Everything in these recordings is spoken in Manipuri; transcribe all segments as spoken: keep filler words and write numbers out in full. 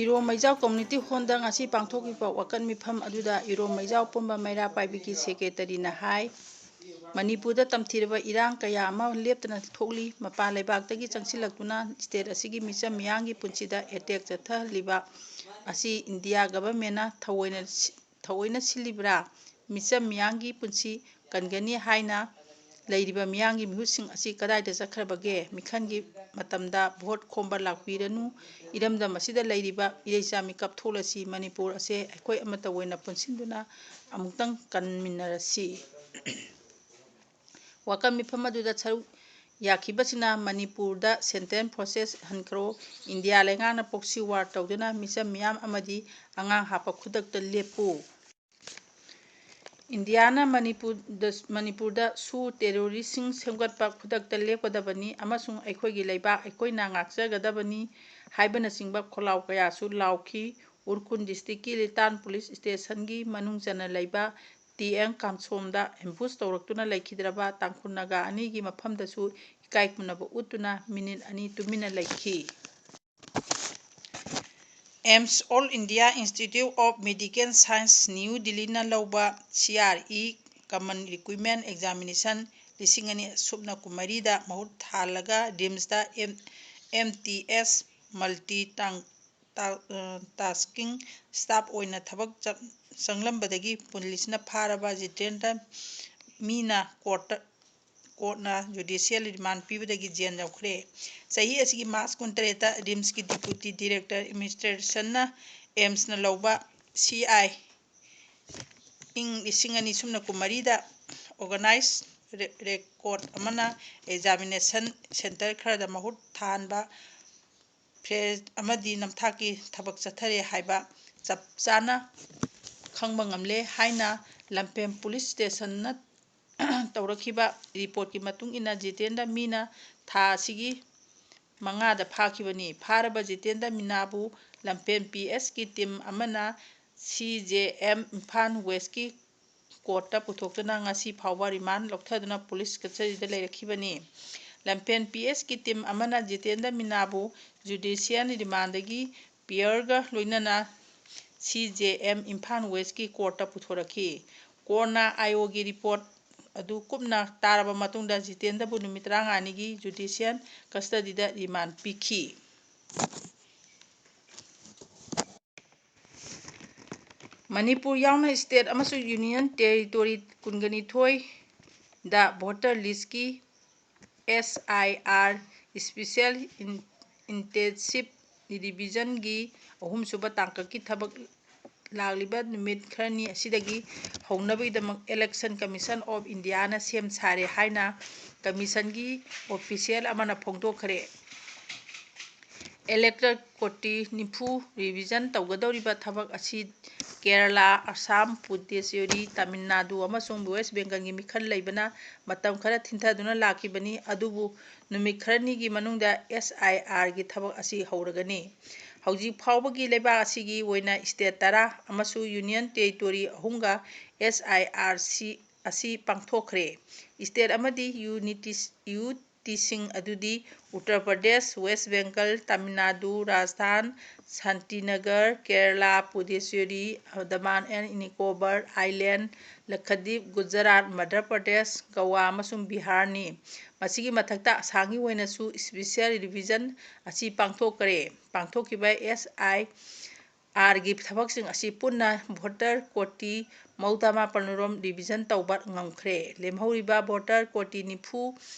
ꯏꯔꯣꯝ ꯃꯩꯖꯥꯎ ꯀꯝꯃ꯭ꯌꯨꯅꯤꯇꯤ ꯍꯣꯜꯗ ꯉꯁꯤ ꯄꯥꯡꯊꯣꯛꯈꯤꯕ ꯋꯥꯀꯠ ꯃꯤꯐꯝ ꯑꯗꯨꯗ ꯏꯔꯣꯝ ꯃꯩꯖꯥꯎ ꯄꯨꯝꯕ ꯃꯩꯔꯥ ꯄꯥꯏꯕꯤꯒꯤ ꯁꯦꯀ꯭ꯔꯦꯇꯔꯤꯅ ꯍꯥꯏ, ꯃꯅꯤꯄꯨꯔꯗ ꯇꯝꯊꯤꯔꯕ ꯏꯔꯥꯡ ꯀꯌꯥ ꯑꯃ ꯂꯦꯞꯇꯅ ꯊꯣꯛꯂꯤ꯫ ꯃꯄꯥꯟ ꯂꯩꯕꯥꯛꯇꯒꯤ ꯆꯪꯁꯤꯜꯂꯛꯇꯨꯅ ꯁ꯭ꯇꯦꯠ ꯑꯁꯤꯒꯤ ꯃꯤꯆꯝ ꯃꯤꯌꯥꯝꯒꯤ ꯄꯨꯟꯁꯤꯗ ꯑꯦꯇꯦꯛ ꯆꯠꯊꯍꯜꯂꯤꯕ ꯑꯁꯤ ꯏꯟꯗꯤꯌꯥ ꯒꯚꯔꯟꯃꯦꯟꯅ ꯊꯑꯣꯏꯅ ꯁꯤ-, ꯊꯑꯣꯏꯅ ꯁꯤꯜꯂꯤꯕ꯭ꯔꯥ? ꯃꯤꯆꯝ ꯃꯤꯌꯥꯝꯒꯤ ꯄꯨꯟꯁꯤ ꯀꯟꯒꯅꯤ ꯍꯥꯏꯅ ꯂꯩꯔꯤꯕ ꯃꯤꯌꯥꯝꯒꯤ ꯃꯤꯍꯨꯠꯁꯤꯡ ꯑꯁꯤ ꯀꯗꯥꯏꯗ ꯆꯠꯈ꯭ꯔꯕꯒꯦ? ꯃꯤꯈꯜꯒꯤ ꯃꯇꯝꯗ ꯚꯣꯠ ꯈꯣꯝꯕ ꯂꯥꯛꯄꯤꯔꯅꯨ꯫ ꯏꯔꯝꯗꯝ ꯑꯁꯤꯗ ꯂꯩꯔꯤꯕ ꯏꯔꯩꯆꯥ ꯃꯤꯀꯞ ꯊꯣꯛꯂꯁꯤ꯫ ꯃꯅꯤꯄꯨꯔ ꯑꯁꯦ ꯑꯩꯈꯣꯏ ꯑꯃꯠꯇ ꯑꯣꯏꯅ ꯄꯨꯟꯁꯤꯟꯗꯨꯅ ꯑꯃꯨꯛꯇꯪ ꯀꯟꯃꯤꯟꯅꯔꯁꯤ꯫ ꯋꯥꯀꯠ ꯃꯤꯐꯝ ꯑꯗꯨꯗ ꯁꯔꯨꯛ ꯌꯥꯈꯤꯕꯁꯤꯡꯅ ꯃꯅꯤꯄꯨꯔꯗ ꯁꯦꯟꯇ꯭ꯔꯦꯜ ꯐꯣꯔꯁꯦꯁ ꯍꯟꯈ꯭ꯔꯣ, ꯏꯟꯗꯤꯌꯥ ꯂꯩꯉꯥꯛꯅ ꯄ꯭ꯔꯣꯛꯁꯤ ꯋꯥꯔ ꯇꯧꯗꯨꯅ ꯃꯤꯆꯝ ꯃꯤꯌꯥꯝ ꯑꯃꯗꯤ ꯑꯉꯥꯡ ꯍꯥꯞꯄ ꯈꯨꯗꯛꯇ ꯂꯦꯞꯄꯨ꯫ ꯏꯟꯗꯤꯌꯥꯅ ꯃꯅꯤꯄꯨꯔꯗ, ꯃꯅꯤꯄꯨꯔꯗ ꯁꯨ ꯇꯦꯔꯣꯔꯤꯁꯁꯤꯡ ꯁꯦꯝꯒꯠꯄ ꯈꯨꯗꯛꯇ ꯂꯦꯞꯀꯗꯕꯅꯤ ꯑꯃꯁꯨꯡ ꯑꯩꯈꯣꯏꯒꯤ ꯂꯩꯕꯥꯛ ꯑꯩꯈꯣꯏꯅ ꯉꯥꯛꯆꯒꯗꯕꯅꯤ ꯍꯥꯏꯕꯅꯆꯤꯡꯕ ꯈꯣꯜꯂꯥꯎ ꯀꯌꯥꯁꯨ ꯂꯥꯎꯈꯤ꯫ ꯎꯔꯈꯨꯜ ꯗꯤꯁꯇ꯭ꯔꯤꯛꯀꯤ ꯂꯤꯇꯥꯟ ꯄꯨꯂꯤꯁ ꯁ꯭ꯇꯦꯁꯟꯒꯤ ꯃꯅꯨꯡ ꯆꯟꯅ ꯂꯩꯕ ꯇꯤ ꯑꯦꯝ ꯀꯥꯝꯁꯣꯝꯗ ꯑꯦꯝꯕꯨꯁ ꯇꯧꯔꯛꯇꯨꯅ ꯂꯩꯈꯤꯗ꯭ꯔꯕ ꯇꯥꯡꯈꯨꯜ ꯅꯥꯒꯥ ꯑꯅꯤꯒꯤ ꯃꯐꯝꯗꯁꯨ ꯏꯀꯥꯏ ꯈꯨꯝꯅꯕ ꯎꯠꯇꯨꯅ ꯃꯤꯅꯤꯠ ꯑꯅꯤ ꯇꯨꯃꯤꯟꯅ ꯂꯩꯈꯤ꯫ AIIMS, All India Institute of Medical Science, new ꯗꯤꯜꯂꯤꯅ ꯂꯧꯕ C R E Common Requirement Examination ꯂꯤꯁꯤꯡ ꯑꯅꯤ ꯁꯨꯞꯅ ꯀꯨꯟꯃꯔꯤꯗ ꯃꯍꯨꯠ ꯊꯥꯍꯜꯂꯒ ꯔꯤꯝꯁꯇ ꯑꯦꯝ, ꯑꯦꯝ ꯇꯤ ꯑꯦꯁ multi ꯇꯥꯡ-, ꯇꯥ-, ꯑ, tasking staff ꯑꯣꯏꯅ ꯊꯕꯛ ꯆꯪ-, ꯆꯪꯂꯝꯕꯗꯒꯤ ꯄꯨꯂꯤꯁꯅ ꯐꯥꯔꯕ ꯖꯤꯇꯦꯟꯗ꯭ꯔ ꯃꯤꯅꯥ ꯀꯣꯔꯠꯇ, ꯀꯣꯔꯠꯅ judicial remand ꯄꯤꯕꯗꯒꯤ ꯖꯦꯜ ꯌꯧꯈ꯭ꯔꯦ꯫ ꯆꯍꯤ ꯑꯁꯤꯒꯤ ꯃꯥꯔꯆ ꯀꯨꯟꯇꯔꯦꯠꯇ ꯔꯤꯝꯁꯀꯤ deputy director administrationꯅ ꯑꯦꯝꯁꯅ ꯂꯧꯕ ꯁꯤ ꯑꯥꯏ ꯏꯪ ꯂꯤꯁꯤꯡ ꯑꯅꯤ ꯁꯨꯞꯅ ꯀꯨꯟꯃꯔꯤꯗ organized re-, record ꯑꯃꯅ examination centre ꯈꯔꯗ ꯃꯍꯨꯠ ꯊꯥꯍꯟꯕ ꯐ꯭ꯔꯦꯖ ꯑꯃꯗꯤ ꯅꯝꯊꯥꯛꯀꯤ ꯊꯕꯛ ꯆꯠꯊꯔꯦ ꯍꯥꯏꯕ ꯆꯞ ꯆꯥꯅ ꯈꯪꯕ ꯉꯝꯂꯦ ꯍꯥꯏꯅ ꯂꯝꯐꯦꯜ ꯄꯨꯂꯤꯁ ꯁ꯭ꯇꯦꯁꯟꯅ ꯇꯧꯔꯛꯈꯤꯕ ꯔꯤꯄꯣꯔꯠꯀꯤ ꯃꯇꯨꯡ ꯏꯟꯅ ꯖꯤꯇꯦꯟꯗ꯭ꯔ ꯃꯤꯅꯥ ꯊꯥ ꯑꯁꯤꯒꯤ ꯃꯉꯥꯗ ꯐꯥꯈꯤꯕꯅꯤ꯫ ꯐꯥꯔꯕ ꯖꯤꯇꯦꯟꯗ꯭ꯔ ꯃꯤꯅꯥꯕꯨ ꯂꯝꯐꯦꯜ ꯄꯤ ꯑꯦꯁꯀꯤ ꯇꯤꯝ ꯑꯃꯅ ꯁꯤ ꯖꯦ ꯑꯦꯝ ꯏꯝꯐꯥꯜ ꯋꯦꯁꯀꯤ ꯀꯣꯔꯠꯇ ꯄꯨꯊꯣꯛꯇꯨꯅ ꯉꯁꯤ ꯐꯥꯎꯕ ꯔꯤꯃꯥꯟ ꯂꯧꯊꯗꯨꯅ ꯄꯨꯂꯤꯁ ꯀꯁꯇꯗꯤꯗ ꯂꯩꯔꯛꯈꯤꯕꯅꯤ꯫ ꯂꯝꯐꯦꯜ ꯄꯤ ꯑꯦꯁꯀꯤ ꯇꯤꯝ ꯑꯃꯅ ꯖꯤꯇꯦꯟꯗ꯭ꯔ ꯃꯤꯅꯥꯕꯨ ꯖꯨꯗꯤꯁꯤꯌꯦꯜ ꯔꯤꯃꯥꯟꯗꯒꯤ ꯄꯤꯌꯔꯒ ꯂꯣꯏꯅꯅ ꯁꯤ ꯖꯦ ꯑꯦꯝ ꯏꯝꯐꯥꯜ ꯋꯦꯁꯀꯤ ꯀꯣꯔꯠꯇ ꯄꯨꯊꯣꯔꯛꯈꯤ꯫ ꯀꯣꯔꯠꯅ ꯑꯥꯏ ꯑꯣꯒꯤ ꯔꯤꯄꯣꯔꯠ ꯑꯗꯨ ꯀꯨꯞꯅ ꯇꯥꯔꯕ ꯃꯇꯨꯡꯗ ꯖꯤꯇꯦꯟꯗ꯭ꯔꯕꯨ ꯅꯨꯃꯤꯠ ꯇꯔꯥꯃꯉꯥꯅꯤꯒꯤ ꯖꯨꯗꯤꯁꯤꯌꯦꯜ ꯀꯁꯇꯗꯤꯗ ꯔꯤꯃꯥꯟ ꯄꯤꯈꯤ꯫ ꯃꯅꯤꯄꯨꯔ ꯌꯥꯎꯅ ꯁ꯭ꯇꯦꯠ ꯑꯃꯁꯨꯡ ꯌꯨꯅꯤꯌꯟ ꯇꯦꯔꯤꯇꯣꯔꯤ ꯀꯨꯟꯒ ꯅꯤꯊꯣꯏꯗ voter ꯂꯤꯁ꯭ꯠꯀꯤ S I R, special ꯏꯟ-, ꯏꯟꯇꯦꯟꯁꯤꯚ ꯔꯤꯚꯤꯖꯟꯒꯤ ꯑꯍꯨꯝꯁꯨꯕ ꯇꯥꯡꯀꯛꯀꯤ ꯊꯕꯛ ꯂꯥꯛꯂꯤꯕ ꯅꯨꯃꯤꯠ ꯈꯔꯅꯤ ꯑꯁꯤꯗꯒꯤ ꯍꯧꯅꯕꯒꯤꯗꯃꯛ ꯏꯂꯦꯛꯁꯟ ꯀꯃꯤꯁꯟ ꯑꯣꯐ ꯏꯟꯗꯤꯌꯥꯅ ꯁꯦꯝ ꯁꯥꯔꯦ ꯍꯥꯏꯅ ꯀꯃꯤꯁꯟꯒꯤ ꯑꯣꯐꯤꯁꯤꯌꯦꯜ ꯑꯃꯅ ꯐꯣꯡꯗꯣꯛꯈ꯭ꯔꯦ꯫ ꯏꯂꯦꯛꯇꯣꯔꯦꯜ ꯀꯣꯇꯤ ꯅꯤꯐꯨ ꯔꯤꯚꯤꯖꯟ ꯇꯧꯒꯗꯧꯔꯤꯕ ꯊꯕꯛ ꯑꯁꯤ ꯀꯦꯔꯂꯥ, ꯑꯁꯥꯝ, ꯄꯨꯗꯨꯆꯦꯔꯤ, ꯇꯥꯃꯤꯜ ꯅꯥꯗꯨ ꯑꯃꯁꯨꯡ ꯋꯦꯁ ꯕꯦꯡꯒꯜꯒꯤ ꯃꯤꯈꯜ ꯂꯩꯕꯅ ꯃꯇꯝ ꯈꯔ ꯊꯤꯟꯊꯗꯨꯅ ꯂꯥꯛꯈꯤꯕꯅꯤ, ꯑꯗꯨꯕꯨ ꯅꯨꯃꯤꯠ ꯈꯔꯅꯤꯒꯤ ꯃꯅꯨꯡꯗ ꯑꯦꯁ ꯑꯥꯏ ꯑꯥꯔꯒꯤ ꯊꯕꯛ ꯑꯁꯤ ꯍꯧꯔꯒꯅꯤ꯫ ꯍꯧꯖꯤꯛ ꯐꯥꯎꯕꯒꯤ ꯂꯩꯕꯥꯛ ꯑꯁꯤꯒꯤ ꯑꯣꯏꯅ ꯁ꯭ꯇꯦꯠ ꯇꯔꯥ ꯑꯃꯁꯨꯡ ꯌꯨꯅꯤꯌꯟ ꯇꯦꯔꯤꯇꯣꯔꯤ ꯑꯍꯨꯝꯒ ꯑꯦꯁ ꯑꯥꯏ ꯑꯥꯔ ꯁꯤ ꯑꯁꯤ ꯄꯥꯡꯊꯣꯛꯈ꯭ꯔꯦ꯫ ꯁ꯭ꯇꯦꯠ ꯑꯃꯗꯤ ꯌꯨꯅꯤꯇꯤ-, ꯌꯨ ꯇꯤꯁꯤꯡ ꯑꯗꯨꯗꯤ Uttar Pradesh, west Bengal, Tamil Nadu, Rajasthan, Shantinagar, Kerala, Puducherry, Andaman and Nicobar island, Lakshadweep, Gujarat, Madhya Pradesh, Goa ꯑꯃꯁꯨꯡ ꯕꯤꯍꯥꯔꯅꯤ꯫ ꯃꯁꯤꯒꯤ ꯃꯊꯛꯇ ꯑꯁꯥꯝꯒꯤ ꯑꯣꯏꯅꯁꯨ ꯏꯁꯄꯤꯁꯦꯜ ꯔꯤꯚꯤꯖꯟ ꯑꯁꯤ ꯄꯥꯡꯊꯣꯛꯈ꯭ꯔꯦ꯫ ꯄꯥꯡꯊꯣꯛꯈꯤꯕ ꯑꯦꯁ ꯑꯥꯏ ꯑꯥꯔꯒꯤ ꯊꯕꯛꯁꯤꯡ ꯑꯁꯤ ꯄꯨꯟꯅ ꯚꯣꯇꯔ ꯀꯣꯇꯤ ꯃꯧꯗ꯭ꯔꯥ ꯃꯥꯄꯜ ꯔꯣꯝ ꯔꯤꯚꯤꯖꯟ ꯇꯧꯕ ꯉꯝꯈ꯭ꯔꯦ꯫ ꯂꯦꯝꯍꯧꯔꯤꯕ ꯚꯣꯇꯔ ꯀꯣꯇꯤ ꯅꯤꯐꯨ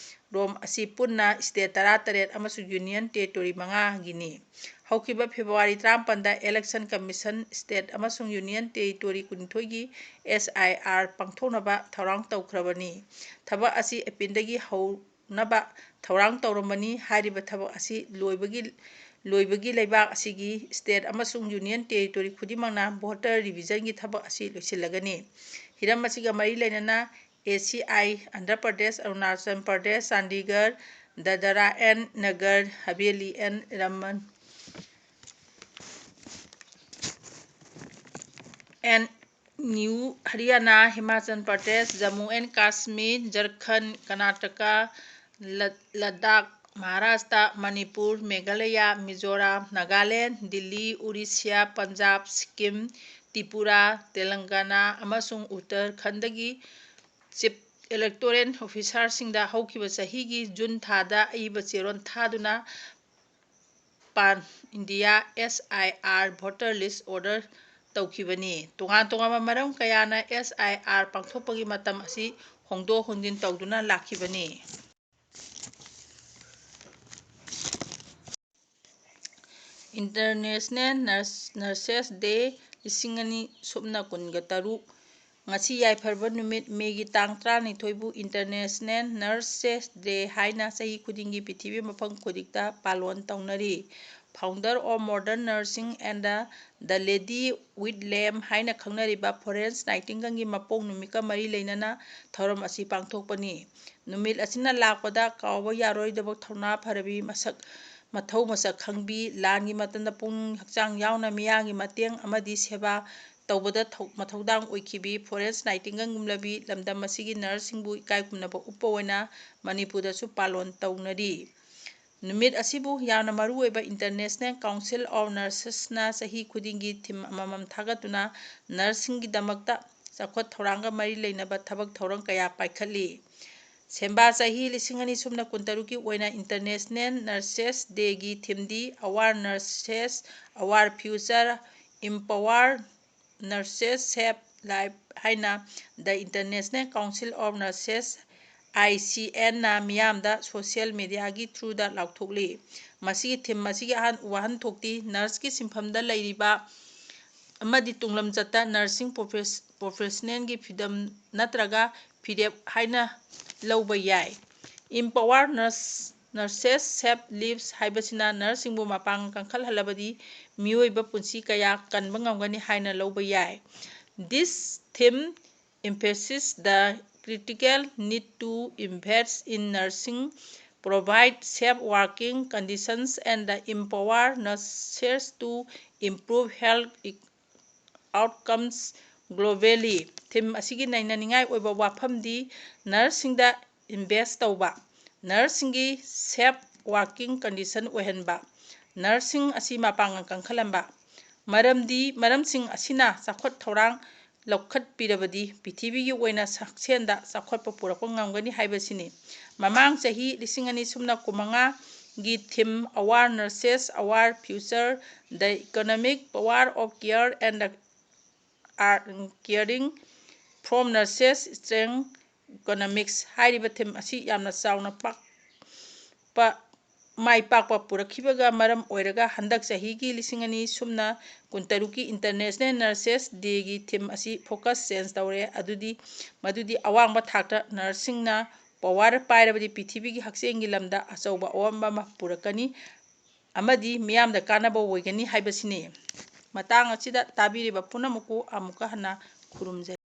ꯔꯣꯝ ꯑꯁꯤ ꯄꯨꯟꯅ ꯁ꯭ꯇꯦꯠ ꯇꯔꯥꯇꯔꯦꯠ ꯑꯃꯁꯨꯡ ꯌꯨꯅꯤꯌꯟ ꯇꯦꯔꯤꯇꯣꯔꯤ ꯃꯉꯥꯒꯤꯅꯤ꯫ ꯍꯧꯈꯤꯕ ꯐꯦꯕ꯭ꯔꯨꯋꯥꯔꯤ ꯇꯔꯥꯃꯥꯄꯜꯗ ꯏꯂꯦꯛꯁꯟ ꯀꯃꯤꯁꯟ ꯁ꯭ꯇꯦꯠ ꯑꯃꯁꯨꯡ ꯌꯨꯅꯤꯌꯟ ꯇꯦꯔꯤꯇꯣꯔꯤ ꯀꯨꯟꯅꯤꯊꯣꯏꯒꯤ ꯑꯦꯁ ꯑꯥꯏ ꯑꯥꯔ ꯄꯥꯡꯊꯣꯛꯅꯕ ꯊꯧꯔꯥꯡ ꯇꯧꯈ꯭ꯔꯕꯅꯤ꯫ ꯊꯕꯛ ꯑꯁꯤ ꯑꯦꯄ꯭ꯔꯤꯜꯗꯒꯤ ꯍꯧ-, ꯅꯕ ꯊꯧꯔꯥꯡ ꯇꯧꯔꯝꯕꯅꯤ꯫ ꯍꯥꯏꯔꯤꯕ ꯊꯕꯛ ꯑꯁꯤ ꯂꯣꯏꯕꯒꯤ, ꯂꯣꯏꯕꯒꯤ ꯂꯩꯕꯥꯛ ꯑꯁꯤꯒꯤ ꯁ꯭ꯇꯦꯠ ꯑꯃꯁꯨꯡ ꯌꯨꯅꯤꯌꯟ ꯇꯦꯔꯤꯇꯣꯔꯤ ꯈꯨꯗꯤꯡꯃꯛꯅ ꯚꯣꯇꯔ ꯔꯤꯚꯤꯖꯟꯒꯤ ꯊꯕꯛ ꯑꯁꯤ ꯂꯣꯏꯁꯤꯜꯂꯒꯅꯤ꯫ ꯍꯤꯔꯝ ꯑꯁꯤꯒ ꯃꯔꯤ ꯂꯩꯅꯅ A C I, Andhra Pradesh, Arunachal Pradesh, Chandigarh, Dadra and Nagar Haveli and Daman and Diu Haryana, Himachal Pradesh, Jammu and Kashmir, Jharkhand, Karnataka, ꯂ-, ꯂꯗꯥꯈ, ꯃꯍꯥꯔꯥꯁꯇ꯭ꯔ, ꯃꯅꯤꯄꯨꯔ, ꯃꯦꯘꯥꯂꯌꯥ, ꯃꯤꯖꯣꯔꯥꯝ, ꯅꯥꯒꯥꯂꯦꯟ, ꯗꯤꯜꯂꯤ, ꯎꯔꯤꯁ꯭ꯌꯥ, ꯄꯟꯖꯥꯕ, ꯁꯤꯛꯀꯤꯝ, ꯇ꯭ꯔꯤꯄꯨꯔꯥ, ꯇꯦꯂꯪꯒꯥꯅꯥ ꯑꯃꯁꯨꯡ ꯎꯠꯇꯔꯈꯟꯗꯒꯤ ꯆꯤꯐ ꯏꯂꯦꯛꯇꯣꯔꯦꯜ ꯑꯣꯐꯤꯁꯥꯔꯁꯤꯡꯗ ꯍꯧꯈꯤꯕ ꯆꯍꯤꯒꯤ ꯖꯨꯟ ꯊꯥꯗ ꯑꯏꯕ ꯆꯦꯔꯣꯜ ꯊꯥꯗꯨꯅ ꯄꯥꯟ India S I R voter list order ꯇꯧꯈꯤꯕꯅꯤ꯫ ꯇꯣꯉꯥꯟ ꯇꯣꯉꯥꯟꯕ ꯃꯔꯝ ꯀꯌꯥꯅ ꯑꯦꯁ ꯑꯥꯏ ꯑꯥꯔ ꯄꯥꯡꯊꯣꯛꯄꯒꯤ ꯃꯇꯝ ꯑꯁꯤ ꯍꯣꯡꯗꯣꯛ ꯍꯣꯡꯖꯤꯟ ꯇꯧꯗꯨꯅ ꯂꯥꯛꯈꯤꯕꯅꯤ꯫ ꯏꯟꯇꯔꯅꯦꯁꯅꯦꯜ ꯅꯔꯁ, ꯅꯔꯁꯦꯁ ꯗꯦ ꯂꯤꯁꯤꯡ ꯑꯅꯤ ꯁꯨꯞꯅ ꯀꯨꯟꯒ ꯇꯔꯨꯛ꯫ ꯉꯁꯤ ꯌꯥꯏꯐꯔꯕ ꯅꯨꯃꯤꯠ, ꯃꯦꯒꯤ ꯇꯥꯡ ꯇꯔꯥꯅꯤꯊꯣꯏꯕꯨ ꯏꯟꯇꯔꯅꯦꯁꯅꯦꯜ ꯅꯔꯁꯦꯁ ꯗꯦ ꯍꯥꯏꯅ ꯆꯍꯤ ꯈꯨꯗꯤꯡꯒꯤ ꯄ꯭ꯔꯤꯊꯤꯕꯤ ꯃꯐꯝ ꯈꯨꯗꯤꯡꯗ ꯄꯥꯂꯣꯟ ꯇꯧꯅꯔꯤ꯫ Founder of modern nursing and the Lady with Lamb ꯍꯥꯏꯅ ꯈꯪꯅꯔꯤꯕ ꯐ꯭ꯂꯣꯔꯦꯟꯁ ꯅꯥꯏꯇꯤꯡꯒꯦꯜꯒꯤ ꯃꯄꯣꯛ ꯅꯨꯃꯤꯠꯀ ꯃꯔꯤ ꯂꯩꯅꯅ ꯊꯧꯔꯝ ꯑꯁꯤ ꯄꯥꯡꯊꯣꯛꯄꯅꯤ꯫ ꯅꯨꯃꯤꯠ ꯑꯁꯤꯅ ꯂꯥꯛꯄꯗ ꯀꯥꯎꯕ ꯌꯥꯔꯣꯏꯗꯕ ꯊꯧꯅꯥ ꯐꯔꯕꯤ, ꯃꯁꯛ ꯃꯊꯧ ꯃꯁꯛ ꯈꯪꯕꯤ, ꯂꯥꯟꯒꯤ ꯃꯇꯝꯗ ꯄꯨꯛꯅꯤꯡ ꯍꯛꯆꯥꯡ ꯌꯥꯎꯅ ꯃꯤꯌꯥꯝꯒꯤ ꯃꯇꯦꯡ ꯑꯃꯗꯤ ꯁꯦꯕꯥ ꯇꯧꯕꯗ ꯊꯧ-, ꯃꯊꯧꯗꯥꯡ ꯑꯣꯏꯈꯤꯕꯤ ꯐ꯭ꯂꯣꯔꯦꯟꯁ ꯅꯥꯏꯇꯤꯡꯒꯦꯜꯒꯨꯝꯂꯕꯤ ꯂꯝꯗꯝ ꯑꯁꯤꯒꯤ ꯅꯔꯁꯁꯤꯡꯕꯨ ꯏꯀꯥꯏ ꯈꯨꯝꯅꯕ ꯎꯠꯄ ꯑꯣꯏꯅ ꯃꯅꯤꯄꯨꯔꯗꯁꯨ ꯄꯥꯂꯣꯟ ꯇꯧꯅꯔꯤ꯫ ꯅꯨꯃꯤꯠ ꯑꯁꯤꯕꯨ ꯌꯥꯝꯅ ꯃꯔꯨꯑꯣꯏꯕ International Council of Nursesꯅ ꯆꯍꯤ ꯈꯨꯗꯤꯡꯒꯤ ꯊꯤꯝ ꯑꯃꯃꯝ ꯊꯥꯒꯠꯇꯨꯅ ꯅꯔꯁꯁꯤꯡꯒꯤꯗꯃꯛꯇ ꯆꯥꯎꯈꯠ ꯊꯧꯔꯥꯡꯒ ꯃꯔꯤ ꯂꯩꯅꯕ ꯊꯕꯛ ꯊꯧꯔꯝ ꯀꯌꯥ ꯄꯥꯏꯈꯠꯂꯤ꯫ ꯁꯦꯝꯕꯥ ꯆꯍꯤ ꯂꯤꯁꯤꯡ ꯑꯅꯤ ꯁꯨꯞꯅ ꯀꯨꯟꯇꯔꯨꯛꯀꯤ ꯑꯣꯏꯅ International Nurses Dayꯒꯤ ꯊꯤꯝꯗꯤ Aware Nurses, Aware Future, Empower Nurses, Save Life ꯍꯥꯏꯅ The International Council of Nurses, ICNꯅ ꯃꯤꯌꯥꯝꯗ social mediaꯒꯤ throughꯗ ꯂꯥꯎꯊꯣꯛꯂꯤ꯫ ꯃꯁꯤꯒꯤ ꯊꯤꯝ ꯑꯁꯤꯒꯤ ꯑꯍꯥꯟ-, ꯋꯥꯍꯟꯊꯣꯛꯇꯤ ꯅꯔꯁꯀꯤ ꯁꯤꯟꯐꯝꯗ ꯂꯩꯔꯤꯕ ꯑꯃꯗꯤ ꯇꯨꯡꯂꯝꯆꯠꯇ ꯅꯔꯁꯤꯡ ꯄ꯭ꯔꯣꯐꯦꯁ-, ꯄ꯭ꯔꯣꯐꯦꯁꯅꯦꯜꯒꯤ ꯐꯤꯗꯝ ꯅꯠꯇ꯭ꯔꯒ ꯐꯤꯔꯦꯞ ꯍꯥꯏꯅ ꯂꯧꯕ ꯌꯥꯏ꯫ Empower Nurse, Nurses Save Lives ꯍꯥꯏꯕꯁꯤꯅ ꯅꯔꯁꯁꯤꯡꯕꯨ ꯃꯄꯥꯡꯒꯜ ꯀꯟꯈꯠꯍꯜꯂꯕꯗꯤ ꯃꯤꯑꯣꯏꯕ ꯄꯨꯟꯁꯤ ꯀꯌꯥ ꯀꯟꯕ ꯉꯝꯒꯅꯤ ꯍꯥꯏꯅ ꯂꯧꯕ ꯌꯥꯏ꯫ This theme emphasizes the critical need to invest in nursing, provide safe working conditions, and empower nurses to improve health outcomes globally꯫ ꯊꯤꯝ ꯑꯁꯤꯒꯤ ꯅꯩꯅꯅꯤꯡꯉꯥꯏ ꯑꯣꯏꯕ ꯋꯥꯐꯝꯗꯤ ꯅꯔꯁꯁꯤꯡꯗ ꯏꯟꯚꯦꯁ ꯇꯧꯕ, ꯅꯔꯁꯁꯤꯡꯒꯤ safe working condition ꯑꯣꯏꯍꯟꯕ, ꯅꯔꯁꯁꯤꯡ ꯑꯁꯤ ꯃꯄꯥꯡꯒꯜ ꯀꯟꯈꯠꯍꯟꯕ, ꯃꯔꯝꯗꯤ ꯃꯔꯝꯁꯤꯡ ꯑꯁꯤꯅ ꯆꯥꯎꯈꯠ ꯊꯧꯔꯥꯡ ꯂꯧꯈꯠꯄꯤꯔꯕꯗꯤ ꯄ꯭ꯔꯤꯊꯤꯕꯤꯒꯤ ꯑꯣꯏꯅ ꯁꯛꯁꯦꯟꯗ ꯆꯥꯎꯈꯠꯄ ꯄꯨꯔꯛꯄ ꯉꯝꯒꯅꯤ ꯍꯥꯏꯕꯁꯤꯅꯤ꯫ ꯃꯃꯥꯡ ꯆꯍꯤ ꯂꯤꯁꯤꯡ ꯑꯅꯤ ꯁꯨꯞꯅ ꯀꯨꯟꯃꯉꯥꯒꯤ theme Aware Nurses, Aware Future, the Economic Power of Care and the Are Caring from Nurses Strength Economics ꯍꯥꯏꯔꯤꯕ theme ꯑꯁꯤ ꯌꯥꯝꯅ ꯆꯥꯎꯅ ꯄꯥꯛꯄ, ꯃꯥꯏ ꯄꯥꯛꯄ ꯄꯨꯔꯛꯈꯤꯕꯒ ꯃꯔꯝ ꯑꯣꯏꯔꯒ ꯍꯟꯗꯛ ꯆꯍꯤꯒꯤ ꯂꯤꯁꯤꯡ ꯑꯅꯤ ꯁꯨꯞꯅ ꯀꯨꯟꯇꯔꯨꯛꯀꯤ International Nurses Dayꯒꯤ theme ꯑꯁꯤ focus change ꯇꯧꯔꯦ꯫ ꯑꯗꯨꯗꯤ, ꯃꯗꯨꯗꯤ ꯑꯋꯥꯡꯕ ꯊꯥꯛꯇ ꯅꯔꯁꯁꯤꯡꯅ power ꯄꯥꯏꯔꯕꯗꯤ ꯄ꯭ꯔꯤꯊꯤꯕꯤꯒꯤ ꯍꯛꯁꯦꯜꯒꯤ ꯂꯝꯗ ꯑꯆꯧꯕ ꯑꯑꯣꯟꯕ ꯑꯃ ꯄꯨꯔꯛꯀꯅꯤ ꯑꯃꯗꯤ ꯃꯤꯌꯥꯝꯗ ꯀꯥꯟꯅꯕ ꯑꯣꯏꯒꯅꯤ ꯍꯥꯏꯕꯁꯤꯅꯤ꯫ ꯃꯇꯥꯡ ꯑꯁꯤꯗ ꯇꯥꯕꯤꯔꯤꯕ ꯄꯨꯝꯅꯃꯛꯄꯨ ꯑꯃꯨꯛꯀ ꯍꯟꯅ ꯈꯨꯔꯨꯝꯖꯔꯤ꯫